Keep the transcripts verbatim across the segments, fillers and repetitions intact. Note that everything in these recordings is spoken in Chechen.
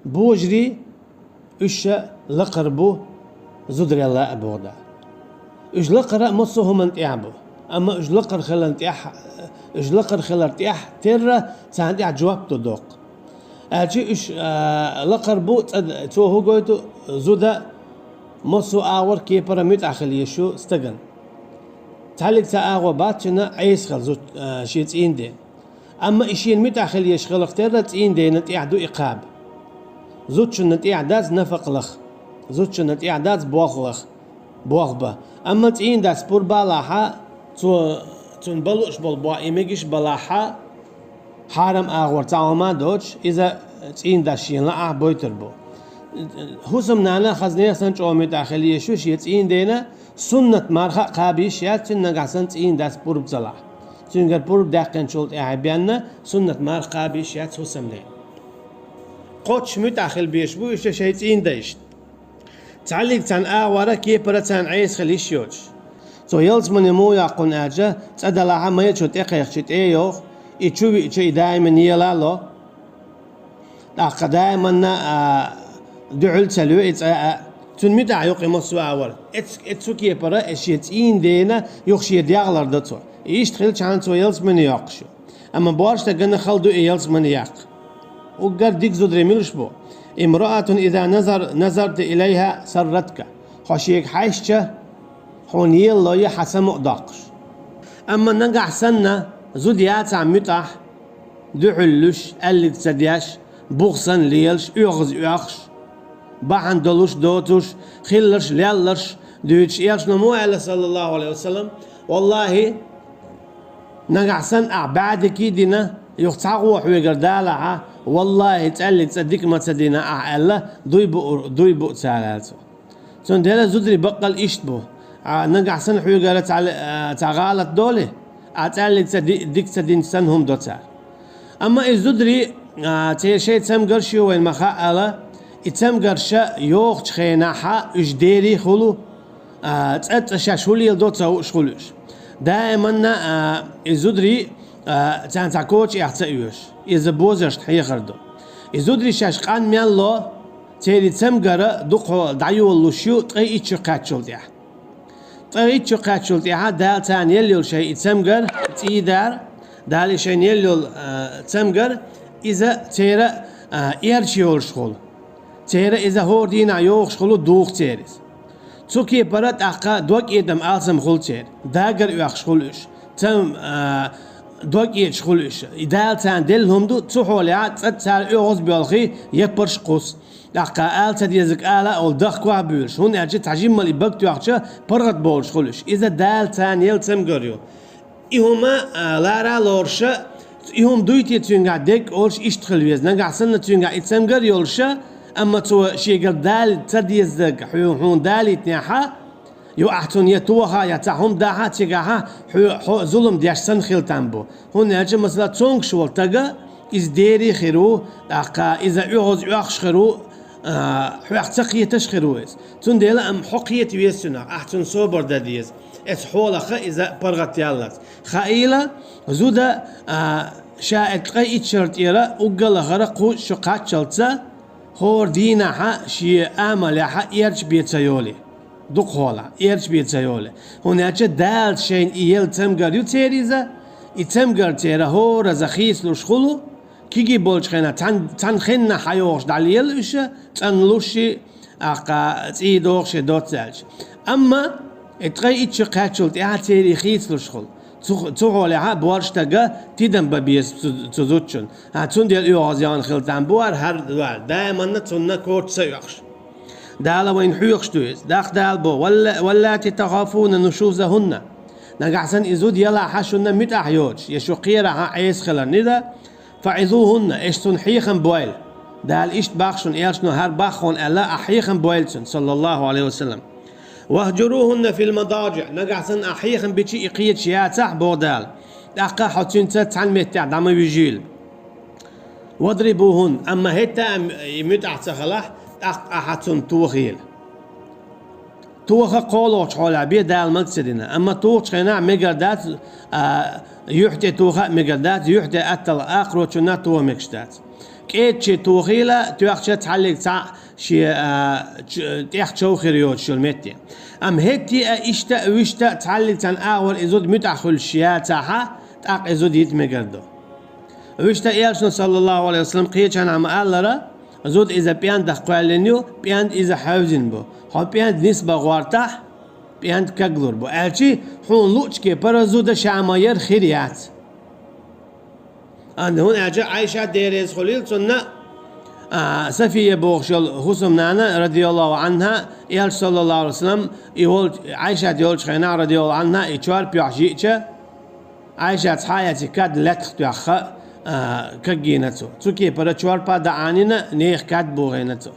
Божарий, уьш лакхара бу зударел а боху Дала. Уьш лакхара а массо а хӀуманна тӀехь бу. Амма уьш лакхара хиларна тӀехь, уьш лакхара хилар тӀехь терра царна тӀехь жоп ду доккху. Аьлча уьш, а, лакхара бу, цӀа-, цо хӀун гойту, зуда массо а агӀор кепара муьтӀахь хила езаш ю стагана. Цхьаллиг цхьа агӀо бац цуьнан Ӏеса хила зу-, а, шен цӀийнан дена. Амма и шена муьтӀахь хила езаш хиларх терра цӀийнан дена тӀехь ду и кхаба. Зудчунна тӀехь дац нафакъ лаха. Зудчунна тӀехь дац болх лаха, болх бан. Амма цӀийнан дас пурба балахь, цо, цунна бан лууш болу болх, и мегаш балахь, хьарам агӀор цхьа хӀума доцуш, иза цӀийнан дас шена лаахь бойтур бу. ХӀусамнана хаза нехан санна чӀогӀа муьтӀахь хила езаш ю шен цӀийнан дена, суннат марха а кхаба йиш яц цуьнан нагахь санна цӀийнан дас пурба ца лахь. Цуьнгара пурба даьккхинчул тӀаьхьа бен суннат марха кхаба йиш яц хӀусамнена. Кхоччуш муьтӀахь хила безаш бу уьш шайн цӀийнан дайшна. Цхьаллиг цхьана агӀора кепара царна Ӏеса хила йиш йоцуш. Цо ялсамане муха йоккху аьлча, цӀа далахь, майрачо тӀекхайкхича тӀе а йоху, и чу виъча и даиман ела а ло. ТӀаккха даиманна, а, дуьхьал ца ло и цӀа а. Цуьнан муьтӀахь ю-кх и массо а агӀор. Эц-, эц-, цу кепара эс шен цӀийнан дена юха шен дегӀ лардо цо. И иштта хилчахьана цо ялсамане йоккхуш ю. Амма боьрша стагана хала ду и ялсамане яккха. Уггар дика зударий муьлш бу? امرأة إذا نظر-، نظرت إليها سرتك. Хьо шега хьаьжча, хьуна елалой хьан самукъадоккхуш. Амма нагахь санна зуда яцахь муьтӀахь, дуьхьал луьш, аьллиг ца деш, бух санна лелаш, оьгӀаз оьхуш, бахьана долуш, доцуш, хилларш, лелларш дуьйцуш, элчано муха аьлла, саллаллаху Ӏалайхи ва саллам: «Валлахи, нагахь санна ахь бӀаь дика а дина, юха цхьа гӀо хьоьгара далахь, валлахи, цӀаьллиг цӀа дика ма ца дина ахь», аьлла, дуй буу, дуй буу цара, аьлла цо. Цундела зударий баккъал иштта бу. А, нагахь санна хьоьгара цхьа, а, цхьа гӀалат долий, а цӀаьллиг цӀа ди-, дика ца динчу санна хӀума до цара. Амма и зударий, а, церан шайн цамгарш ю вайна ма хаъала, и цамгарш йохучу хенахь уьш дерий хуьлу, а, цӀа-цӀа шаьш хӀун леладо ца хууш хуьлу уьш. Даиманна, а, и зударий, а, царна цхьа коча эхь ца оьшу. Иза бозаршна хьехар ду. И зударий шаьш къанмел ло, церан цамгар дукха дӀайолалуш ю ткъе итт шо кхаьччул тӀаьхьа. Ткъе итт шо кхаьччул тӀаьхьа Дала царна елла йолу шайн и цамгар, цӀий дара, Дала и шайна елла йолу, а, цамгар, иза церан, а, эрча йолуш хуьлу. Церан иза хӀора дийнахь йохуш хуьлу, духу церан иза. Цу кепара тӀаккха дог-эдам алсам хуьлу церан. Дагар оьхуш хуьлу уьш. Цам-, а, дог-эцаш хуьлу уьш. И Дала царна делла хӀума ду, цу хьолехь цӀа цара оьгӀаз боьлхий, яппарш кхуссу. ТӀаккха ала ца дезарг ала а олу, дахкош а буьйлуш, хӀунда аьлча цхьа жиммал и бага тоьхча, паргӀат болуш хуьлу уьш. Иза Дала царна елла цамгар ю. И хӀума, а, лара а лоруша, и хӀума дуй те цуьнгахь дерг олуш иштта хила веза. Нагахь санна цуьнгахь и цамгар йолуша, амма цо шегара дала ца дезарг хьу-, хьуна далийтинехьа, ю ахь цунна я тоха, я цхьа хӀума дахьа, цигахьа хьо, хьо зулам деш санна хила там бу. ХӀунда аьлча, масала, цомгуш волу тага, иза дерий хир ву, тӀаккха иза оьгӀаз оьхуш хир ву, а, хьох ца кхеташ хир ву иза. Цундела амма хьо кхета веза цуьнах, ахь цунна собар дан деза. Эцу хьолаха иза паргӀат яллалц. Хаийла, зуда, а, ша и ткъе итт шарна тӀера уггар а хӀара кхузткъа шо кхаччалца, хӀора дийнахьа шен амалехьа эрча бен ца йолий. Дукха хьола, эрча бен ца йолий. ХӀунда аьлча Дала шайна и елла цамгар ю церан иза, и цамгар церан хӀораза хийцалуш хуьлу, кегий болчу хенахь цхьана, цхьана хеннахь хьайогӀуш дӀалела уьш, цӀанлуш и, ахкха цӀий дохуш и доцца аьлча. Амма и ткъе итт шо кхаьччул тӀаьхьа церан хийцалуш хуьлу. Цу, цу хьолехьа боьрша стага тидам бан беза цу, цу зудчунна. ХӀан, цундела оьгӀаз яхна хила там бу хӀара, хӀара вар, даиманна цунна коча ца оьхуш. Дала вайна хьоьхуш ду иза. ТӀаккха Дала бо: «Валла-, واللاتي تخافون نشوزهن». Нагахь санна и зуда ялахьа шуна муьтӀахь йоцуш, я шу кхерахьа Ӏеса хиларна и дан, «فعظوهن», аш цунна хьехам бойла. Дала иштта боху шуна, элчано хӀара боху хьуна аьлла, ахь хьехам бойла цунна, саллаллаху Ӏалайхи ва саллам. «واهجروهن في المضاجع», нагахь санна ахь хьехам бича и кхеташ яцахь, боху Дала, тӀаккха хьо цуьнца цхьана меттехь дӀа ма вижийла. «واضربوهن», амма хӀетта а и муьтӀахь ца хилахь, тӀаккха ахьа цунна тохийла. Тоха кхоалгӀачу хьолехь бен, Дала мага ца дина. Амма тухучу хенахь мегар дац, а, юьхь тӀе тоха а мегар дац, юьхь тӀе атталла акхарочунна тоха мегаш дац. кӀеда чу тохийла, тоьхча цхьаллиг цхьаъ шен, а, ч-, тӀех чов хир йоцуш йолу метте. Амма хӀетте а иштта а, вуьшта а цхьаллиг цхьана агӀор и зуда муьтӀахь хуьлуш яцахьа, тӀаккха и зуда йита мегар ду. Вуьшта Элчано, саллаллаху Ӏалайхи ва саллам, кхечанхьа ма-аллара, зуда иза пӀендах кхоьллина ю, пӀенда иза хьевзина бу. Хьо пӀенда нисбан гӀортахь, пӀенда каглур бу. Аьлчи, хьуна луъучу кепара зуда ша ма-ярра хир яц. Ан-, хӀунда аьлча Ӏайшат, Дела реза хуьлийла цунна, а, Сафия бохуш йолу хӀусамнана, радияллаху Ӏанха, Элча, саллаллаху Ӏалайхи ва саллам, и волчу, Ӏайшат йолчу хенахь, радияллаху Ӏанха, и чорпа йохьуш йиъча, Ӏайшат схьа а эцна, кад лаьттах тоьхна, а, кагйина цо. Цу кепара чорпа а даӀанийна, нехан кад бохийна цо.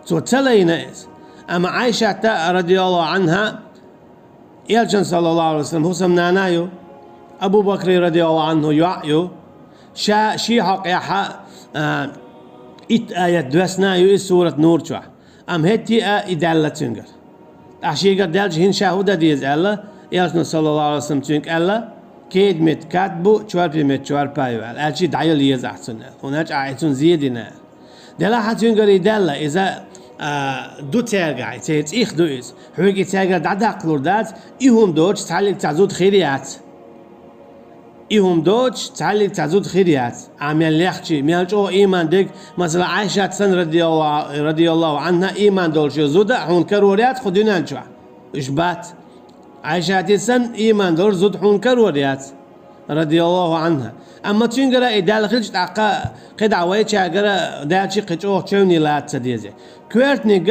Цо ца лайна иза. Амма Ӏайшатта, радияллаху Ӏанха, Элчан, саллаллаху Ӏалайхи ва саллам, хӀусамнана ю, Абу Бакри, радияллаху Ӏанху, йоӀ ю. Ша шен хьокъехьа, а, итт аят доьссина ю иза сурат Нур чохь. Амма хӀетте а и даьлла цуьнгара. Ткъа шегара даьлча хӀинца ша хӀун дан деза аьлла, Элчано, саллаллаху Ӏалайхи ва саллам, цуьнга аьлла: «Кеда метта кад бу, чорпе метта чорпа ю», – аьлла. Аьлчи дӀаяла еза ахь цунна аьлла. ХӀунда аьлча ахь и цунна зен дина аьлла. Делахь а цуьнгара и даьлла, иза, а, ду цаьргахь, и церан цӀих ду иза. Хьоьга и цаьргара дӀадаккхалур дац, и хӀума доцуш цхьаллиг цхьа зуда хир яц. И хӀума доцуш цхьаллиг цхьа зуда хир яц. Ахь мел лехчий, мел чӀогӀа ийман дерг, масала, Ӏайшат санна, радиялла-, радияллаху Ӏанха, ийман долуш йолу зуда а хьуна карор яц кху дуьнен чохь. Уьш бац. Ӏайшате санна ийман долуш зуда хьуна карор яц, радияллаху Ӏанха. Амма цуьнгара и даьлла хилча, тӀаккха кхидӀа вайчаьргара даьлчи кхин чӀогӀа чевний лаца ца деза. Коьртаниг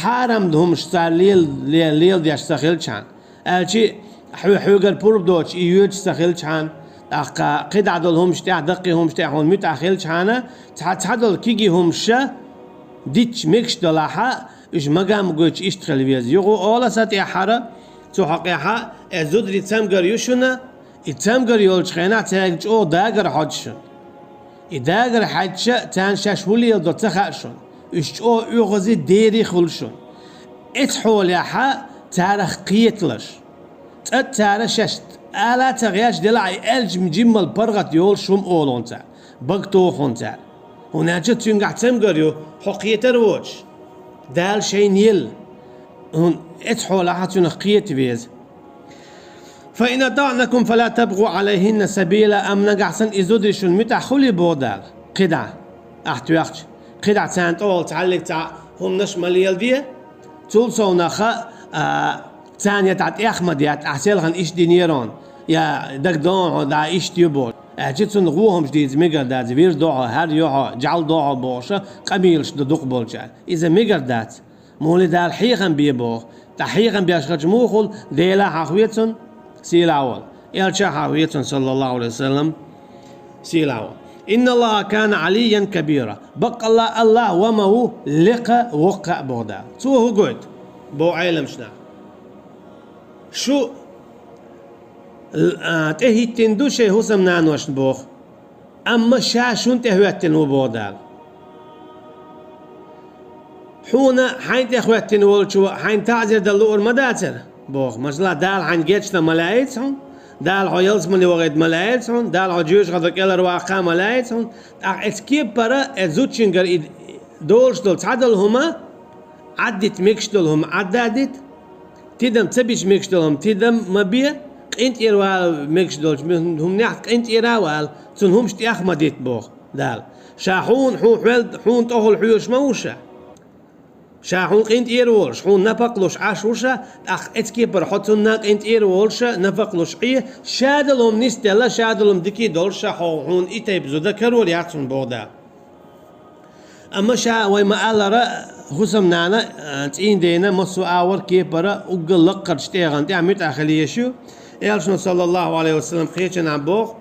хьарам хӀумаш цара лел-, ле-, леладеш ца хилчхьана, аьлчи хьо-, хьоьгара пурба доцуш и йоьдуш ца хилчхьана, тӀаккха кхидӀа долу хӀумаш тӀехь, даккхий хӀумаш тӀехь хьуна муьтӀахь хилчхьана, цхьа, цхьадолу кегий хӀумаш ша дитташ мегаш далахьа, уьш магам гойтуш иштта хила веза. Юха олу аса тӀаьххьара, цу хьокъехьа, э, зударий цамгар ю шуна, и цамгар йолчу хенахь цаьрга чӀогӀа дагар хьоьду шуна. И дагар хьаьдча, царна шаьш хӀун леладо ца хаьа шуна. Уьш чӀогӀа оьгӀазе, дери хуьлу шуна. Эцу хьолехьа царах кхеталаш. ЦӀа цара шаьш ала а ца гӀерташ делахь, и аьлча жиммал паргӀат йолуш хӀума олу хьуна цара. Бага туху хьуна цара. ХӀунда аьлча цуьнгахь цамгар ю, хьо кхетар воцуш. Дала шайна елла. ХӀун-, эцу хьолахьа цуьнах кхета веза. «Фа ин атаънакум фала табгӀу Ӏалайхинна сабила», амма нагахь санна и зударий шуна муьтӀахь хуьлий боху Дала. КхидӀа, ахь тоьхча, кхидӀа царна тӀехула цхьаллиг цхьа хӀуманаш ма леладе, цул совнаха, а, царна я тӀехь ма детта, ахь селхана иштта динера хьуна, я дагадогӀу хьуна, да, иштта ю боху. Аьлча цунна гӀо хӀумаш дийца мегар дац, вир до хьо, хӀара йо хьо, жӀаьла до хьо бохуша, къамелаш ду дукха болчара. Иза мегар дац. Муха Дала хьехам бе боху. ТӀаккха хьехам беш хилча муха хуьлу, Дела хьахве цунна, сийлахь волу, Элча хьахве цунна, саллаллаху Ӏалайхи ва саллам, сийлахь волу. «Инна Аллаха кана Ӏалиййан кабира». Баккъалла, Аллах ва ма ву, лекха, воккха а боху Дала. Цо хӀун гойту? Боху Ӏеламчу наха. Шу, а, тӀехӀиттина ду шайн хӀусамнаношна боху. Амма ша шуна тӀехӀоьттина ву боху Дала. Хьуна хьайна тӀехӀоьттина волчо хьайна таӀзар дан луур ма дацара, боху. Масала, Дала хьайна гечдан ма лаьийца хьуна, Дала хьо ялсамане вахийта ма лаьийца хьуна, Дала хьо жоьжахатар кӀелхьарваккха ма лаьийца хьуна. ТӀаккха эцу кепара, э, зудчуьнгара и долуш долу цхьадолу хӀума, Ӏаддита мегаш долу хӀума Ӏаддадита, тидам ца бича мегаш долу хӀума тидам ма бе, къинтӀера вала мегаш долчу хӀуманехь къинтӀера а вала, цунна хӀумаш тӀех ма дита боху Дала. Ша хьуна, хьуна хьоьл-, хьуна тӀехула хьоьжуш ма ву ша. Ша хьуна къинтӀера волуш, хьуна напакъ луш Ӏаш ву ша, тӀаккха эцу кепара хьо цунна къинтӀера волуша, напакъ луш Ӏе, ша долу хӀума нисделла, ша долу хӀума дика а долуш ша хьо, хьуна и тайпа зуда карор яц хьуна боху Дала. Амма ша вай ма-аллара, хӀусамнана, а, цӀийндена массо а агӀор кепара уггар лаккхарчу тӀегӀан тӀехь муьтӀахь хила езаш ю. Элчано, саллаллаху Ӏалайхи ва саллам, кхечанхьа боху,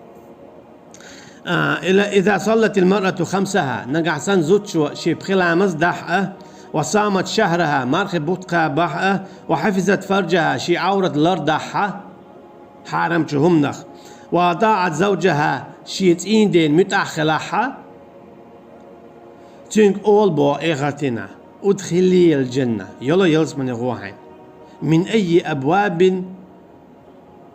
а, ила, «Иза саллатил маръату хамсаха», нагахь санна зудчо шен пхи ламаз дахь а, «ва самат шахраха», мархи бутт кхабахь а, «ва хафизат фаржаха», шен Ӏаврат лардахь а, хьарамчу хӀуманах, «ва атаӀат завжаха», шен цӀийндена муьтӀахь хилахь а, цуьнга олу боху эхартина: «Удхилил джанна», йолу ялсамане гӀо хьайна. «Мин айи абвабин,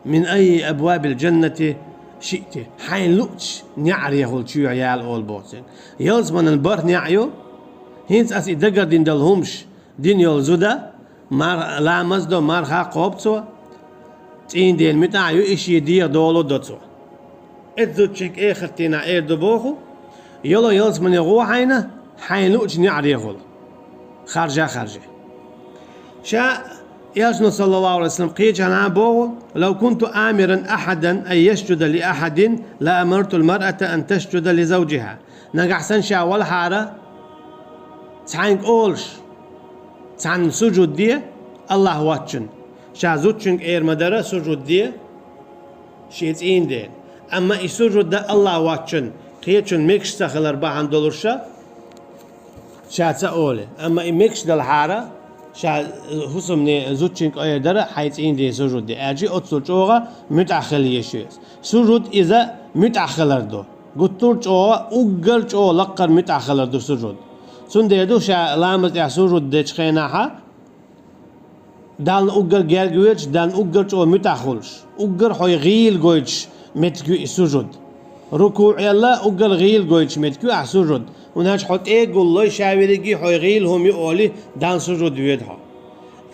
мин айи абвабил джаннати Шиъ те, хьайна луъучу неӀарехула чоьхьа яла олу боху цуьнга. Ялсаманан бархӀ неӀ ю, хӀинца ас и дагардина долу хӀумаш дина йолу зуда, мар-, ламаз до, марха кхобу цо, цӀийндена муьтӀахь ю, и шен дегӀан дола до цо. Эцу зудчуьнга эхартийнахь эр ду боху, йолу ялсамане гӀо хьайна, хьайна луъучу неӀарехула. Харжа, харжа. Ша Элчано, саллаллаху алейхи ва саллям, кхечанхьа боху: «Лав кунту амиран ахадан ан ясджуда ли ахадин, ла амартул маръата ан тасджуда ли завджиха». Нагахь санна ша валахьара, цхьаьнга олуш, цхьаьнна сужуд де, Аллах воцчунна. Ша зудчуьнга эр ма дара, сужуд де шен цӀийндена. Амма и сужуд дан Аллах воцчунна, кхечунна мегаш ца хилар бахьана долуша, ша ца оле. Амма и мегаш далахьара, ша хӀусамне зудчуьнга эр дара, хьайн цӀийндена сужуд де, аьлча оццул чӀогӀа муьтӀахь хила езаш ю иза. Сужуд иза муьтӀахь хилар ду. Гуттар а чӀогӀа, уггар а чӀогӀа лаккхара муьтӀахь хилар ду сужуд. Цундела ду ша ламаз тӀехь сужуд дечу хенахьа, Далла уггар герга воьдуш, Далла уггар чӀогӀа муьтӀахь хуьлуш, уггар хьо гӀийла гойтуш меттиг ю и сужуд. РукуӀ аьлла, уггар гӀийла гойтуш меттиг ю ахь сужуд. ХӀунда аьлча хьо тӀе а гуллой, ша верриге хьо гӀийла хӀума ю олий, Далла сужуд воьду хьо.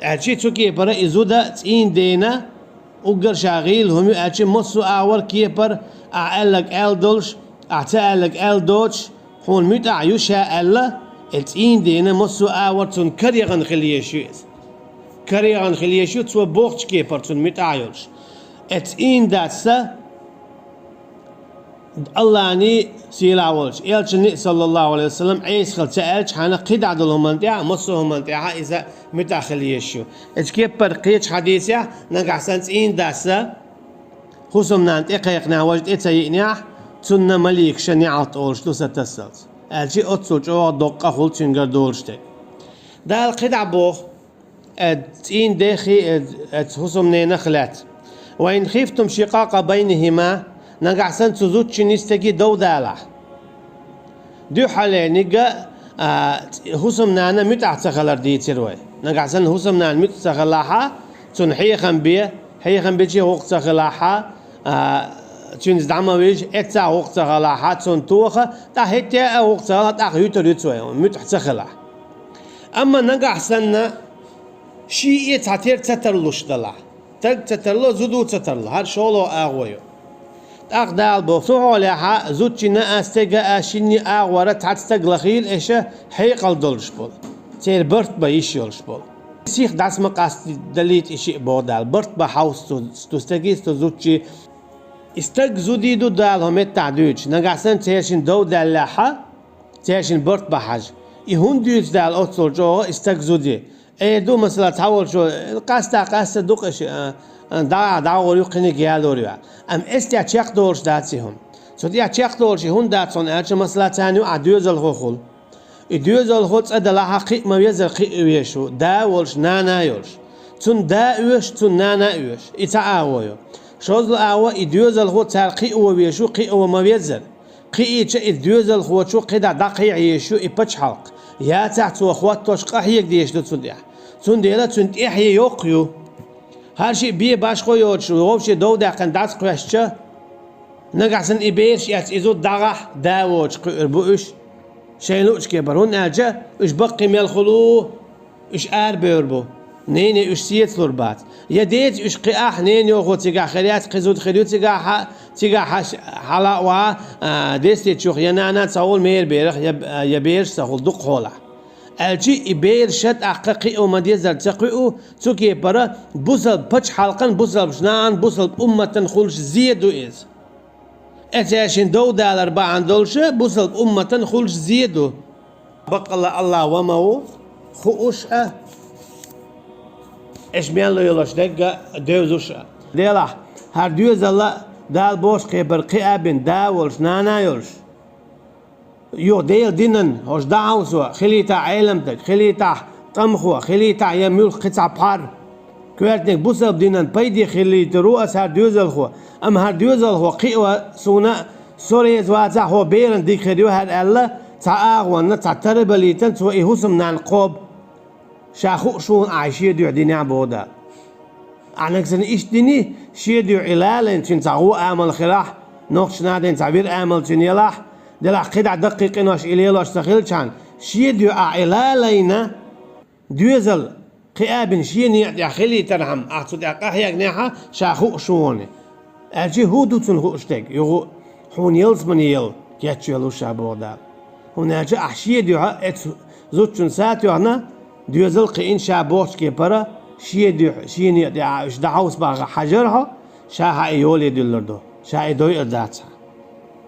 Аьлча цу кепара и зуда цӀийндена, уггар ша гӀийла хӀума ю аьлча, массо а агӀор кепара, ахь аьлларг аьлла долуш, ахь ца аьлларг аьлла доцуш, хьуна муьтӀахь ю ша аьлла, и цӀийндена массо а агӀор цунна карегӀан хила езаш ю иза. КарегӀан хила езаш ю, цо бохучу кепара цунна муьтӀахь йолуш. И цӀийндас а Аллахьний, сийлахь волчу Элчанний, саллаллаху алейхи ва саллям, Ӏеса хила ца аьлча, хьайна кхидӀа долу хӀуманна тӀехь а, массо а хӀуманна тӀехь а иза муьтӀахь хила езаш ю. Эцу кеппара кхечу хьадисехь, нагахь санна цӀийндас а хӀусамнана тӀекхайкхинехь, важа тӀе ца йиънехь, цунна маликаша неӀалт олуш ду сатассалц. Аьлча оццул чӀогӀа доккха хуьлу цуьнгара долуш дерг. Дала кхидӀа боху, э, цӀийнден хи-, э, э, хӀусамненах лаьцна. «Ва ин хифтум шикъакъа байнихима», нагахь санна цу зудчуьнний стегий дов далахь. Дуьххьале нигга, а, хӀусамнана муьтӀахь ца хилар дийцира вай. Нагахь санна хӀусамнана муьтӀахь ца хилахьа, цунна хьехам бе, хьехам бичи гӀуллакх ца хилахьа, а, цуьнца дӀа ма вижа, эццахь гӀуллакх ца хилахьа, цунна тоха, тӀаккха хӀетте а гӀуллакх ца хилахь, тӀаккха юьтур ю цо, муьтӀахь ца хилахь. Амма нагахь санна, шиъ а цхьатерра ца тарлуш далахь. Стаг ца тарло, зуда ца тарло, хӀара шолгӀа агӀо ю. ТӀаккха Дала боху: «Цу хьолехьа зудчунна а, стеган а, шинний агӀора цхьацца стаг лахийла, аша хьекъал долуш болу, церан барт бан йиш йолуш болу. Сих дӀаса ма къастадалийта и шиъ», боху Дала, барт бан хьовса цу, цу стегий, цу зудчий. И стаг, зудий ду Дала хӀокху меттахь дуьйцуш, нагахь санна церан шин дов даьллехьа, церан шин барт бан хьажа. И хӀунда дуьйцу Дала оццул чӀогӀа и стаг, зудий? Эр ду, масала, цхьаволчо: «Къаста, къаста ду-кх аша, а, а, дӀа, дӀагӀур ю, кхиниг ялор ю». Амма эс тӀехь чекхдолуш дац и хӀума. Цу тӀехь чекхдолуш и хӀунда дац хьуна аьлча, масала, царна юкъахь доьзалхо хуьлу. И доьзалхо цӀа далахьа, кхиа ма везара кхиа везаш ву, да а волуш, нана а йолуш. Цунна да а оьшу, цунна нана а оьшу. И цхьа агӀо ю. ШозлагӀа агӀо, и доьзалхо цара кхио везаш ву, кхио ма везара. Кхиийча, и доьзалхочо кхидӀа дӀакхехьа езаш ю и пачхьалкх. Яцахь, цо хӀоттош къахьега дезаш ду цунна тӀехь. Цундела цуьнан тӀаьхье йоккха ю. ХӀара шиъ бен башхо йоцуш, вовшийн дов даьккхина дӀасакхоьссича, нагахь санна и бераш эцна и зуда дӀагӀахь, да воцуш кхуьур бу уьш. Шайна луъучу кепара, хӀунда аьлча уьш баккхий мел хуьлу, уьш арабевр бу. Нене уьш сецалур бац. Я деца уьш кхиахь, ненан йохо цигахь хир яц, кхин зуда хир ю цигахьа, цигахь хьаш-, хьала а ваха, а, дестичух я нана ца хуьлу, мера берах, я, я бераш ца хуьлу дукха хьолахь. Аьлча и бераша тӀаккха кхио ма дезара ца кхуьу, цу кепара бусалба пачхьалкхан, бусалба нахана, бусалба умматан хуьлуш зе ду иза. Эцаьршин дов далар бахьана долуша бусалба умматан хуьлуш зе ду. Баккъалла Аллах ва ма ву, хууш а, эш мел йолуш дерг а девзуш а. Делахь, хӀара доьзалла Дала бохучу кепара кхиа а бина, да а волуш, нана а йолуш. Юха Делан динан хӀорш дӀахьовсо, хилийтахь Ӏеламстаг, хилийтахь къамхо, хилийтахь я муьлхха кхин цхьа пхьар. Коьртаниг бусалба динан пайде хилийтар ву аса хӀара доьзалхо, амма хӀара доьзалхо кхио суна а, со реза вацахь, хӀокху беран дика хир ю хӀара аьлла, цхьа агӀонна, цхьа тарбалийтан цо и хӀусамнана кхобу. Ша хууш ву хьуна ахь шен дуьхьа динехь, боху Дала. Ахь нагахь санна иштта дини, шен дуьхьа и лалийна, цуьнан цхьа гӀо амал хилахь, Нохчий нахаца цхьа вир амал цуьнан елахь, делахь кхидӀа даккхий къинош и лелош ца хилчхьана, шен дуьхьа ахь и лалийна, доьзал кхин а бина шен некъа тӀехь хилийтархьама, ахь цу тӀехь къахьегнехь, ша хууш ву хьуна. Аьлча хӀун ду цунна хууш дерг, юха хьуна ялсамане яла кечвелла ву ша боху Дала. ХӀунда аьлча ахь шен дуьхьа оцу зудчунна са тоьхна, доьзал кхиийна ша бохучу кепара, шен дуьхьа, шен некъа тӀехь уьш дӀахьовсабахарх хьажар хьо, ша хьан и йоле дуьллур ду, ша и дойур дац хьан.